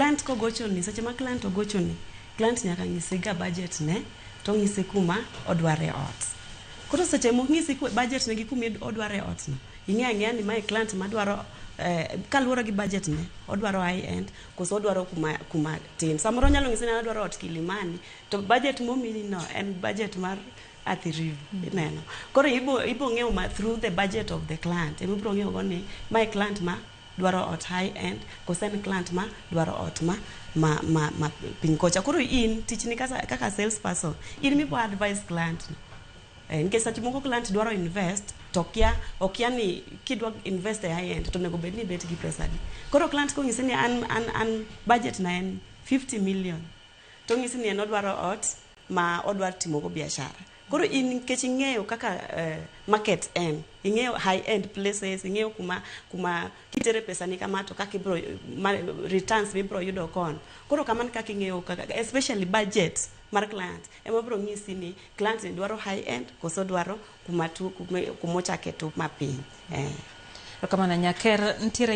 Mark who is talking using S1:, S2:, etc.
S1: Client kogochoni, seche ma client ogochoni, client nyaka nyisi ga budget ne, to ong'isi kuma odware ot. Koro seche mong'isi budget ne gi kuma odware ot no, ing'eyo ang'eya ni mae client madwaro, kaluwore gi budget ne, odwaro high end koso odwaro kuma tin. Samoro onyalo ng'isi ni an adwaro ot Kilimani, to budget momini no en budget mar Athi River, ineno. Koro ibo ng'eyo ma through the budget of the client, ema ibiro ng'eyo go ni mae client ma dwaro ot high end koso en client ma dwaro ot ma piny kocha. Koro in tichni kaka sales person, in mibo advise client no. Nikech seche moko client dwaro invest to okia ni kidwa invest e high end to onego bed ni ibet gi pesa adi. Koro client kong'isi ni an budget na en 50 million, to ong'isi ni en odwaro ot ma odwaro timogo biashara. Koro in nikech ing'eyo kaka market en, ing'eyo high end places, ing'eyo kuma kitere pesa ni kama to kaka ibro ma, returns mibro yudo kono. Koro kamano kaka ing'eyo kaka, especially budget mar client ema biro ng'isi ni client ni dwaro high end koso dwaro kuma tu kuma ochake tu mapiny.
S2: Erokamano, Nyaker nitiere.